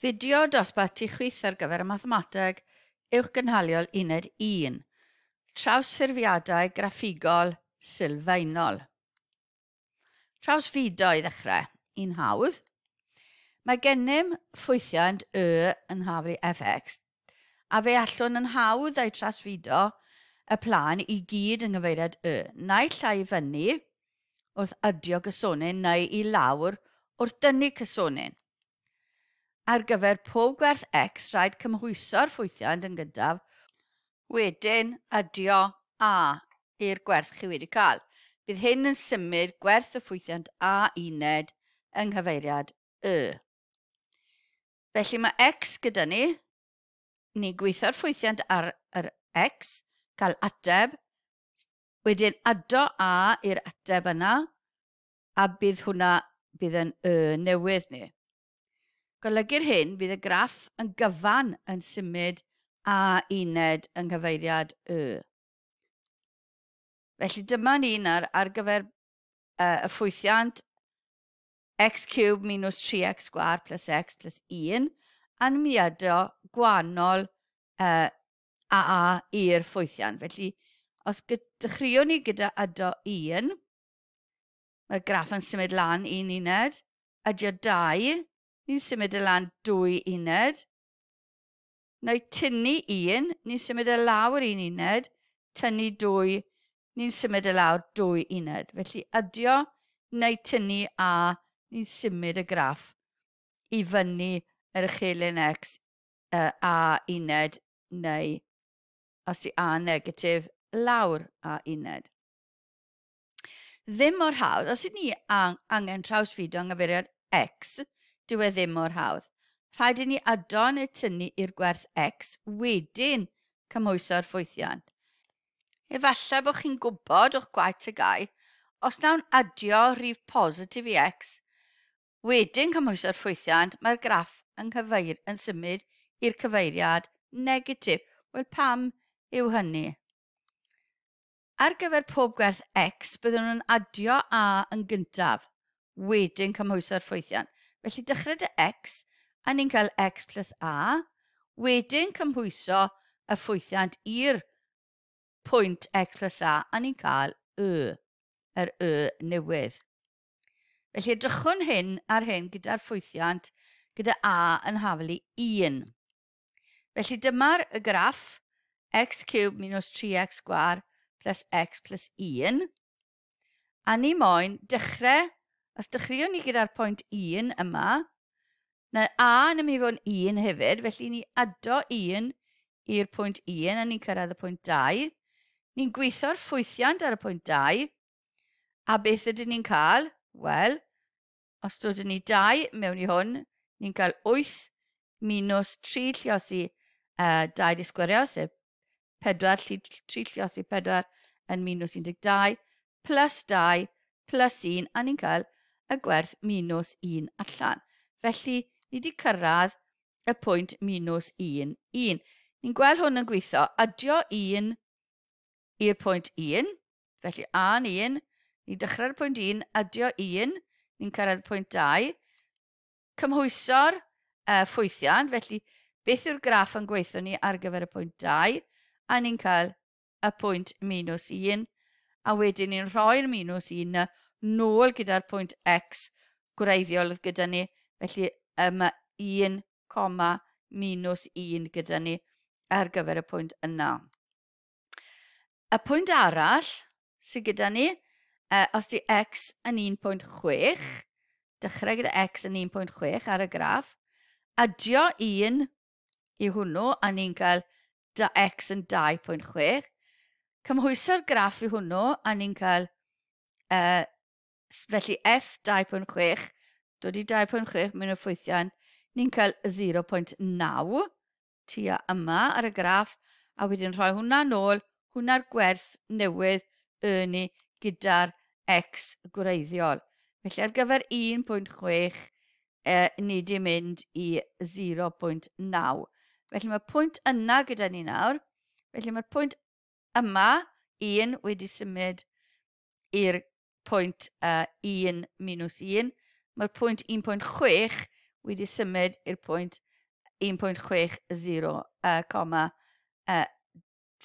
Fideo dosbarth tu chwith ar gyfer y mathemateg uwchgynhaliol Uned 1. Trawsffurfiadau graffigol sylfaenol. Trawsfudo i ddechrau, un hawdd. Mae gennym ffwythiant y yn haflu fx, a fe allwn yn hawdd ei trasfudo y plân i gyd yng nghyfeiriad y, naill ai i fyny wrth adio cysonyn neu i lawr wrth dynnu cysonyn. Ar gyfer pob gwerth x rhaid cymhwyso'r ffwythiant yn gyntaf, wedyn adio a i'r gwerth chi wedi cael. Bydd hyn yn symud gwerth y ffwythiant a uned yng nghyfeiriad y. Felly mae x gyda ni, ni'n gweithio'r ffwythiant ar yr x, cael ateb, wedyn ado a i'r ateb yna, a bydd hwnna bydd yn y newydd ni. Golygu'r hyn, bydd y graff yn gyfan yn symud a uned yng nghyfeiriad y. Felly dyma ni nawr ar gyfer y ffwythiant x cube minus 3x sgwâr plus x plus 1, a'n miado gwahanol AA i'r ffwythiant. Felly, os dechreuwn ni gyda ado 1, mae'r graff yn symud lan un uned, adio 2, ni'n symud y lan 2 uned, neu tynnu 1, ni'n symud y lawr un uned, tynnu 2, ni'n symud y lawr 2 uned. Felly adio neu tynnu a, ni'n symud y graff i fyny yr uchelyn x a uned neu os di a negatif lawr a uned. Ddim mor hawdd. Os ydyn ni angen trawsfudo yng nghyfeiriad x, dyw e ddim mor hawdd. Rhaid i ni ado neu tynnu i'r gwerth x wedyn cymhwyso'r ffwythiant. Efallai bod chi'n gwybod o'ch gwaith TGAU, os nawn adio rhif positif i x, wedyn cymhwyso'r ffwythiant, mae'r graff yn, cyfeir, yn symud i'r cyfeiriad negatif. Wel, pam yw hynny? Ar gyfer pob gwerth x, byddwn yn adio a yn gyntaf, wedyn cymhwyso'r ffwythiant. Felly dechrau dy x, a ni'n cael x plus a, wedyn cymhwyso y ffwythiant i'r pwynt x plus a, a ni'n cael y, yr y newydd. Felly edrychwn hyn ar hyn gyda'r ffwythiant gyda a yn haflu 1. Felly dyma'r graff x cube minus 3x sgwar plus x plus 1. A ni moyn dechrau, os dechreuwn ni gyda'r pwynt 1 yma, na a yn mynd i fod yn 1 hefyd, felly ni ado 1 i'r pwynt 1 a ni'n cyrraedd y pwynt 2. Ni'n gweithio'r ffwythiant ar y pwynt 2, a beth ydyn ni'n cael? Wel, Os dodwn ni 2 mewn i hwn, ni'n cael 8 minus 3 lliosi 2 di sgwerio, sef 4, 3 lliosi 4 yn minus 12, plus 2, plus 1, a ni'n cael y gwerth minus 1 allan. Felly, ni wedi cyrraedd y pwynt minus 1, 1. Ni'n gweld hwn yn gweithio, adio 1 i'r pwynt 1, felly A yn 1, ni dechrau'r pwynt 1, adio 1, ni'n cyrraedd pwynt 2, cymhwyso'r ffwythiant, felly beth yw'r graff yn gweithio ni ar gyfer y pwynt 2, a ni'n cael y pwynt minus 1, a wedyn ni'n rhoi'r minus 1 nôl gyda'r pwynt x gwreiddiol oedd gyda ni, felly mae 1, minus 1 gyda ni ar gyfer y pwynt yna. Y pwynt arall sydd gyda ni, os di x yn 1.6, dechrau gyda x yn 1.6 ar y graff, adio 1 i hwnnw, a ni'n cael x yn 2.6, cymhwyso'r graff i hwnnw, a ni'n cael, felly f 2.6, dod i 2.6 mewn y ffwythiant, ni'n cael 0.9, tua yma ar y graff, a wedyn rhoi hwnna nôl, hwnna'r gwerth newydd y ni gyda'r x gwreiddiol. Felly ar gyfer 1.6, ni di mynd i 0.9. Felly mae'r pwynt yna gyda ni nawr. Felly mae'r pwynt yma, 1, wedi symud i'r pwynt 1 minus 1. Mae'r pwynt 1.6 wedi symud i'r pwynt 1.60,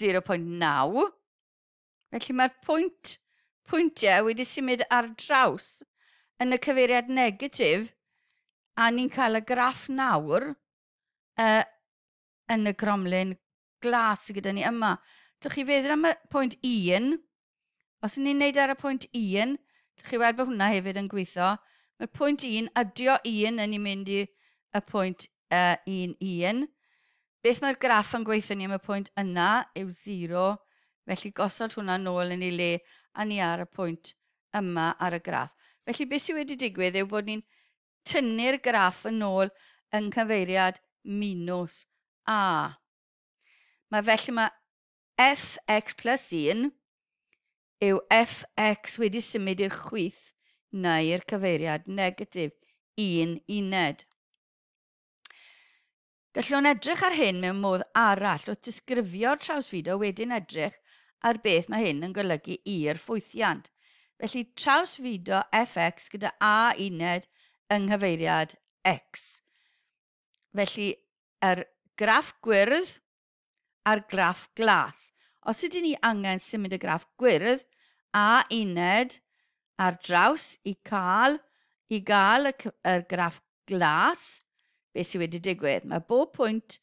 0.9. Felly mae'r pwynt, pwyntiau wedi symud ar draws yn y cyfeiriad negatif a ni'n cael y graff nawr yn y cromlin glas sydd gyda ni yma. Dych chi feddwl am y pwynt 1. Os ni'n neud ar y pwynt 1, dych chi weld bod hwnna hefyd yn gweithio. Mae'r pwynt 1, adio 1 yn ei mynd i y pwynt 1, 1. Beth mae'r graff yn gweithio ni am y pwynt yna yw 0, felly gosod hwnna nôl yn ei le a ni ar y pwynt yma ar y graff. Felly beth sydd wedi digwydd yw bod ni'n tynnu'r graff yn ôl yng nghyfeiriad minus a. Mae felly mae fx plus 1 yw fx wedi symud i'r chwith neu'r cyfeiriad negatif 1 uned. Gallwn edrych ar hyn mewn modd arall wrth disgrifio'r trawsfudo wedyn edrych ar beth mae hyn yn golygu i'r ffwythiant. Felly trawsfudo fx gyda a uned yng nghyfeiriad x. Felly yr graff gwyrdd a'r graff glas. Os ydyn ni angen symud y graff gwyrdd a uned ar draws i cael, i gael y, y graff glas, beth sydd wedi digwydd? Mae bob pwynt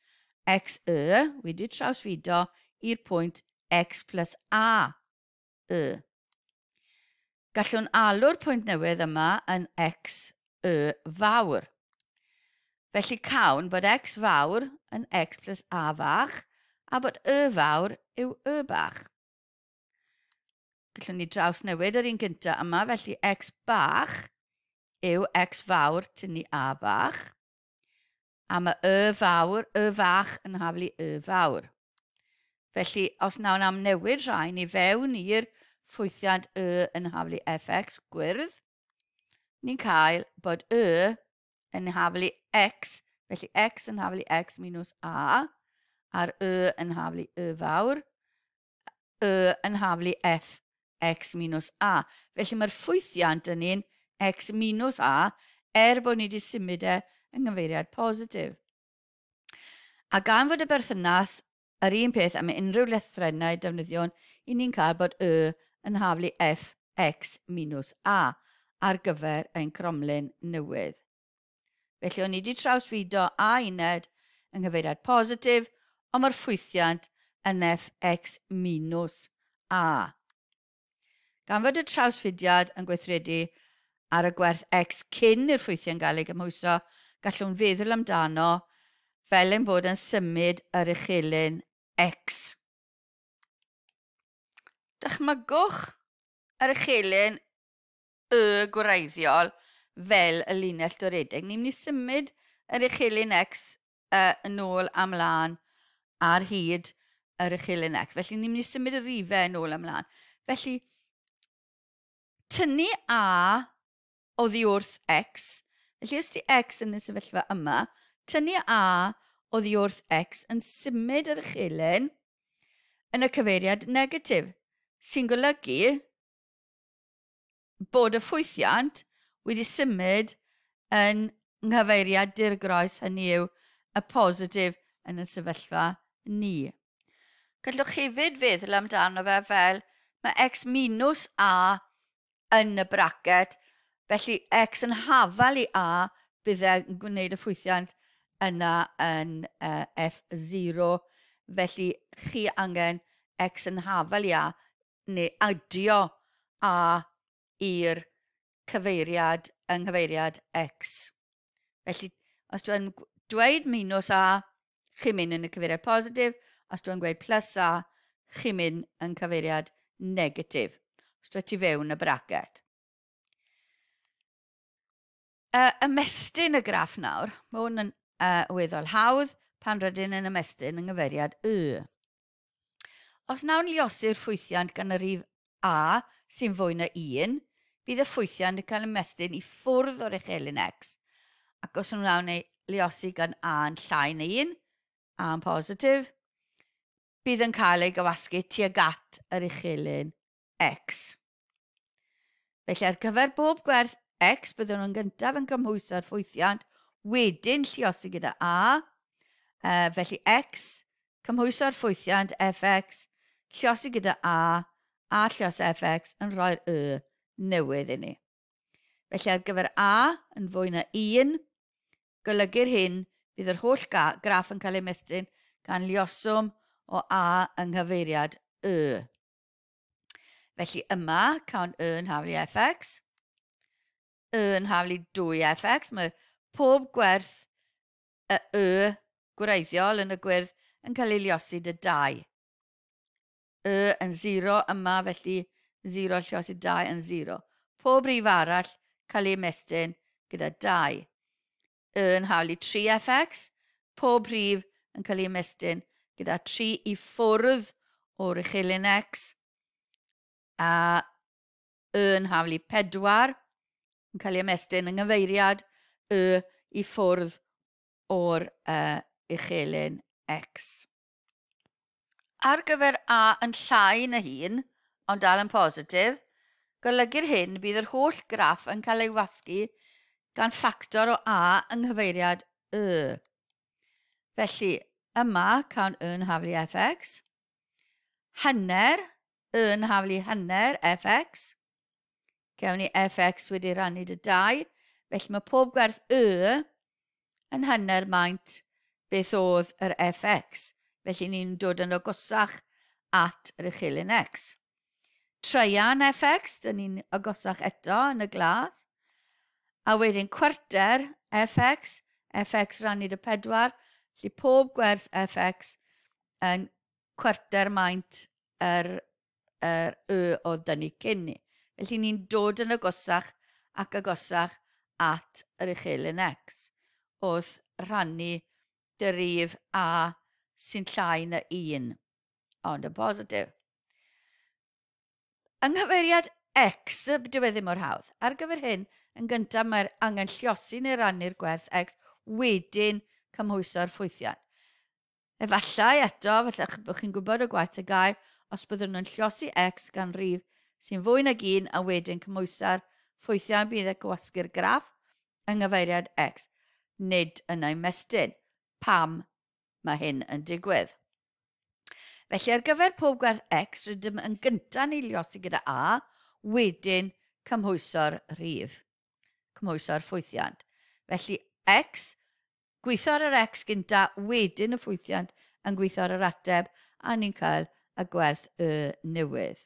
x y wedi trawsfudo i'r pwynt x plus a y. Gallwn alw'r pwynt newydd yma yn x y fawr. Felly cawn bod x fawr yn x plus a fach a bod y fawr yw y bach. Gallwn ni draws newid yr un gyntaf yma, felly x bach yw x fawr tynnu a bach. A mae y fawr, y fach yn haflu y fawr. Felly, os nawn am newid rhain i fewn i'r ffwythiant y yn haflu fx gwyrdd, ni'n cael bod y yn haflu x, felly x yn haflu x minus a, a'r y yn haflu y fawr, y yn haflu f x minus a. Felly mae'r ffwythiant yn un x minus a, er bod ni wedi symud e yng nghyfeiriad positif. A gan fod y berthynas yr un peth am unrhyw lythrennau defnyddion, i ni'n cael bod y yn haflu f x minus a ar gyfer ein cromlin newydd. Felly o'n i wedi trawsfudo a uned yng nghyfeiriad positif, ond mae'r ffwythiant yn fx minus a. Gan fod y trawsfudiad yn gweithredu ar y gwerth x cyn i'r ffwythiant gael ei gymhwyso, gallwn feddwl amdano fel ein bod yn symud yr uchelyn x. Dychmygwch yr uchelyn y gwreiddiol fel y linell doredig. Ni'n mynd i symud yr uchelyn x yn ôl a mlaen ar hyd yr uchelyn x. Felly ni'n mynd i symud y rifau yn ôl a mlaen. Felly, tynnu a oddi wrth x. Felly, os ti x yn y sefyllfa yma, tynnu a oddi wrth x yn symud yr uchelyn yn y cyfeiriad negatif, sy'n golygu bod y ffwythiant wedi symud yn nghyfeiriad dirgroes, hynny yw y positif yn y sefyllfa ni. Gallwch hefyd feddwl amdano fe fel mae x minus a yn y bracet, felly x yn hafal i a bydd e'n gwneud y ffwythiant yna yn f0, felly chi angen x yn hafal i a neu adio a i'r cyfeiriad yng nghyfeiriad x. Felly, os dwi'n dweud minus a, chi'n mynd yn y cyfeiriad positif. Os dwi'n gweud plus a, chi'n mynd yn cyfeiriad negatif. Os dwi ti fewn y bracet. Ymestyn y graff nawr. Mae hwn yn weddol hawdd pan rydyn yn ymestyn yng nghyfeiriad y. Os nawn liosi'r ffwythiant gan y rhif a sy'n fwy na 1, bydd y ffwythiant yn cael ymestyn i ffwrdd o'r uchelyn x. Ac os wnawn ei liosi gan a yn llai na 1, a yn positif, bydd yn cael ei gywasgu tuag at yr uchelyn x. Felly ar gyfer bob gwerth x, byddwn yn gyntaf yn cymhwyso'r ffwythiant wedyn lliosi gyda a, felly x, cymhwyso'r ffwythiant fx, lliosi gyda a, a llios fx yn rhoi'r y newydd i ni. Felly ar gyfer a yn fwy na 1, golygu'r hyn bydd yr holl graff yn cael ei ymestyn gan lioswm o a yng nghyfeiriad y. Felly yma, cawn y yn haflu fx, y yn haflu 2fx, mae pob gwerth y y gwreiddiol yn y gwyrdd yn cael ei liosi dy 2. Y yn 0 yma, felly 0 lliosi 2 yn 0. Pob rif arall cael ei ymestyn gyda 2. Y yn haflu 3fx, pob rhif yn cael ei ymestyn gyda 3 i ffwrdd o'r uchelyn x, a y yn haflu 4 yn cael ei ymestyn yng nghyfeiriad y i ffwrdd o'r uchelyn x. Ar gyfer a yn llai na hun, ond dal yn positif, golygu'r hyn bydd yr holl graff yn cael ei wasgu gan ffactor o a yng nghyfeiriad y. Felly, yma cawn y yn haflu fx, hanner, y yn haflu hanner fx, Cewn ni fx wedi rannu dy 2, felly mae pob gwerth y yn hanner maint beth oedd yr fx. Felly ni'n dod yn agosach at yr uchelyn x. Traean fx, dyn ni'n agosach eto yn y glas. A wedyn cwarter fx, fx rannu dy 4, felly pob gwerth fx yn cwarter maint yr yr y oedd dyn ni cyn ni. Felly ni'n dod yn agosach ac agosach at yr uchelyn x wrth rhannu dy rif a sy'n llai na 1, ond yn positif. Yng nghyfeiriad x, dyw e ddim mor hawdd. Ar gyfer hyn, yn gyntaf mae'r angen lliosi neu rannu'r gwerth x, wedyn cymhwyso'r ffwythiant. Efallai eto, falle bod chi'n gwybod o gwaith y gau, os byddwn nhw'n lliosi x gan rif sy'n fwy nag un a wedyn cymhwyso'r ffwythiant bydd y gwasgu'r graff yng nghyfeiriad x, nid yn ei mestyn. Pam mae hyn yn digwydd? Felly ar gyfer pob gwerth x, rydym yn gyntaf yn ei liosi gyda a, wedyn cymhwyso'r rhif, cymhwyso'r ffwythiant. Felly x Gweithio ar yr X gynta, wedyn y ffwythiant yn gweithio ar yr ateb, a ni'n cael y gwerth y newydd.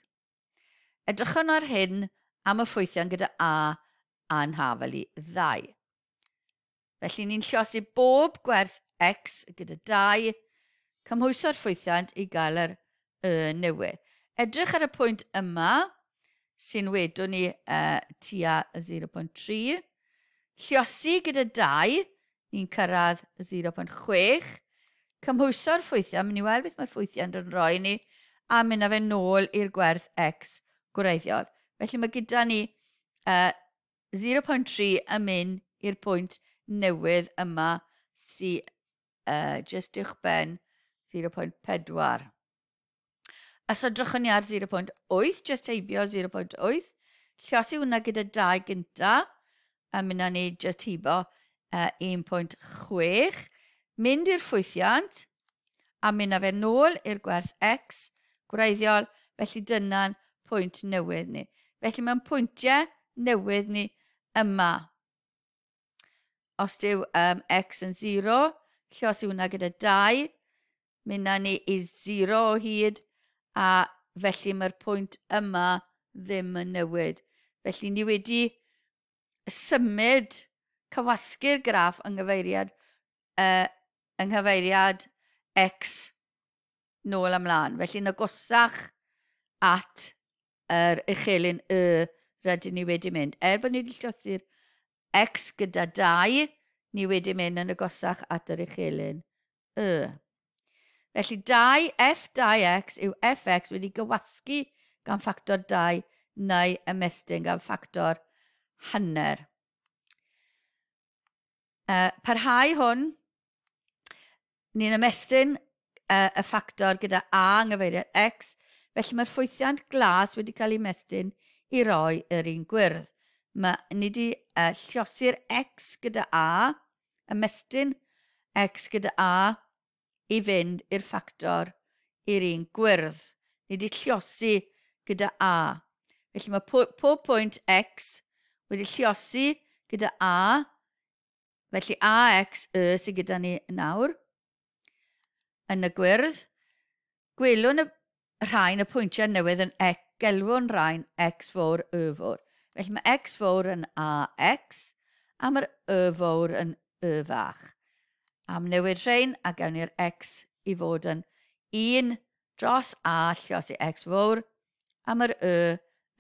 Edrychwn ar hyn am y ffwythiant gyda A a'n hafel i ddau. Felly ni'n llosi bob gwerth X gyda 2, cymhwyso'r ffwythiant i gael yr y newydd. Edrych ar y pwynt yma, sy'n wedwn ni tua 0.3. Lliosi gyda 2, ni'n cyrraedd 0.6. Cymhwyso'r ffwythiant, mynd i weld beth mae'r ffwythiant yn rhoi ni, a mynd â fe nôl i'r gwerth x gwreiddiol. Felly mae gyda ni 0.3 yn mynd i'r pwynt newydd yma sy'n just uwchben 0.4. Os edrychwn ni ar 0.8, just heibio 0.8, lliosi hwnna gyda 2 gynta, a mynd â ni just heibo 1.6. Mynd i'r ffwythiant, a mynd â fe nôl i'r gwerth x gwreiddiol, felly dyna'n pwynt newydd ni. Felly mae'n pwyntiau newydd ni yma. Os dyw x yn 0, lle os yw hwnna gyda 2, mynd â ni i 0 o hyd, a felly mae'r pwynt yma ddim yn newid. Felly ni wedi symud cywasgu'r graff yng nghyfeiriad, yng nghyfeiriad x nôl ymlaen. Felly yn agosach at yr uchelyn y rydyn ni wedi mynd. Er bod ni wedi llosi'r x gyda 2, ni wedi mynd yn agosach at yr uchelyn y. Felly 2, f2x yw fx wedi gywasgu gan ffactor 2 neu ymestyn gan ffactor hanner. Parhau hwn, ni'n ymestyn y ffactor gyda a yng nghyfeiriad x, felly mae'r ffwythiant glas wedi cael ei ymestyn i roi yr un gwyrdd. Mae, ni wedi lliosi'r x gyda a Ymestyn x gyda a i fynd i'r ffactor i'r un gwyrdd. Ni wedi lliosi gyda a. Felly mae pob pwynt x wedi lliosi gyda a. Felly ax y sydd gyda ni nawr yn y gwyrdd. Gwelwn y rhain y pwyntiau newydd yn x, gelwwn rhain x fawr y fawr. Felly mae x fawr yn ax a mae'r y fawr yn y fach. Am newid rhain a gawn ni'r x i fod yn 1 dros a lliosi x fawr a mae'r y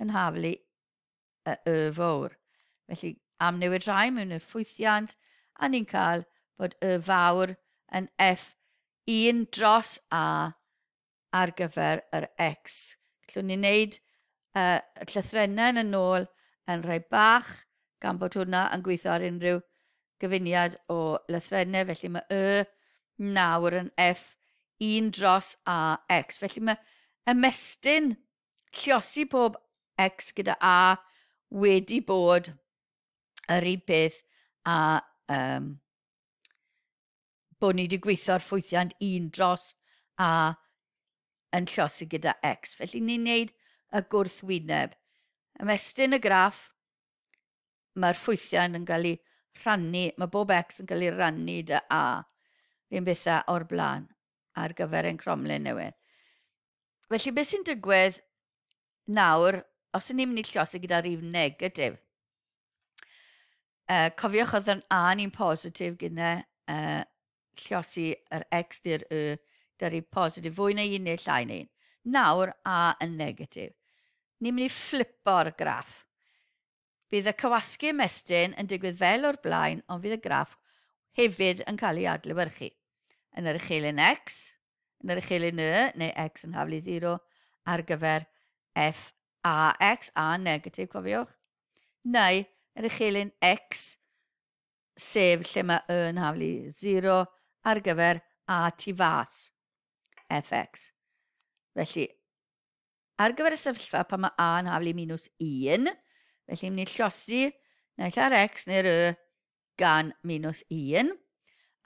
yn haflu y y fawr. Felly am newid rhai mewn i'r ffwythiant a ni'n cael bod y fawr yn f 1 dros a ar gyfer yr x. Gallwn ni wneud y llythrennau yn ôl yn rhai bach, gan bod hwnna yn gweithio ar unrhyw gyfuniad o lythrennau, felly mae y nawr yn f 1 dros a x. Felly mae ymestyn lliosi pob x gyda a wedi bod yr un peth a bod ni wedi gweithio ar ffwythiant 1 dros a yn llosi gyda x. Felly ni'n neud y gwrthwyneb. Ymestyn y graff, mae'r ffwythiant yn cael ei rhannu, mae bob x yn cael ei rannu dy a. Rhywun bethau o'r blaen ar gyfer ein cromlin newydd. Felly beth sy'n digwydd nawr, os ydyn ni'n mynd i llosi gyda rhif negatif, cofiwch oedd yn A ni'n positif gyda llosi yr X di'r Y, gyda rhif positif fwy na un neu llai na un. Nawr A yn negatif. Ni'n mynd i flipo'r graff. Bydd y cywasgu ymestyn yn digwydd fel o'r blaen, ond fydd y graff hefyd yn cael ei adlewyrchu. Yn yr uchelyn X, yn yr uchelyn Y, neu X yn haflu 0, ar gyfer F A X, A negatif, cofiwch. Neu yr uchelyn X, sef lle mae Y yn haflu 0, ar gyfer A tu fas, Fx. Felly, ar gyfer y sefyllfa pan mae A yn haflu minus 1, felly ni'n llosi naill ar X neu'r Y gan minus 1.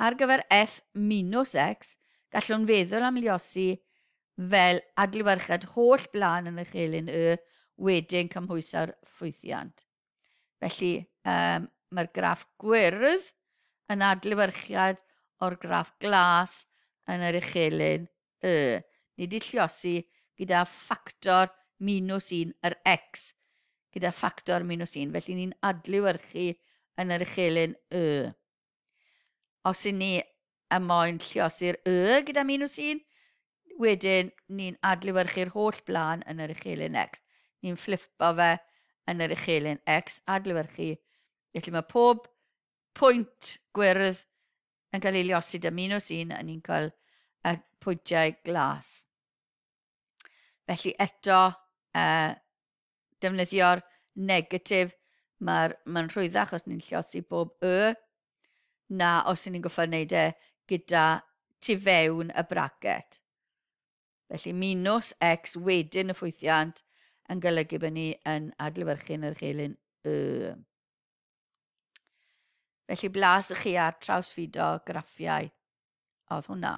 Ar gyfer F minus X, gallwn feddwl am liosi fel adlewyrchiad holl blaen yn y chelyn Y wedyn cymhwyso'r ffwythiant. Felly, mae'r graff gwyrdd yn adlewyrchiad o'r graff glas yn yr uchelyn Y. Ni wedi lliosi gyda ffactor minus 1, yr X, gyda ffactor minus 1. Felly ni'n adlewyrchu yn yr uchelyn Y. Os y'n ni y moyn lliosi'r Y gyda minus 1, wedyn ni'n adlewyrchu'r holl blaen yn yr uchelyn X. Ni'n fflipo fe yn yr uchelyn X, adlewyrchu. Felly mae pob pwynt gwyrdd yn cael ei liosi da minus 1 a ni'n cael y pwyntiau glas. Felly eto, defnyddio'r negatif, mae'n rhwyddach os ni'n lliosi bob y, na os ni'n goffo wneud e gyda tu fewn y bracet. Felly minus x wedyn y ffwythiant yn golygu bod ni yn adlewyrchu yn yr uchelyn y. Felly blas i chi ar trawsfudo graffiau oedd hwnna.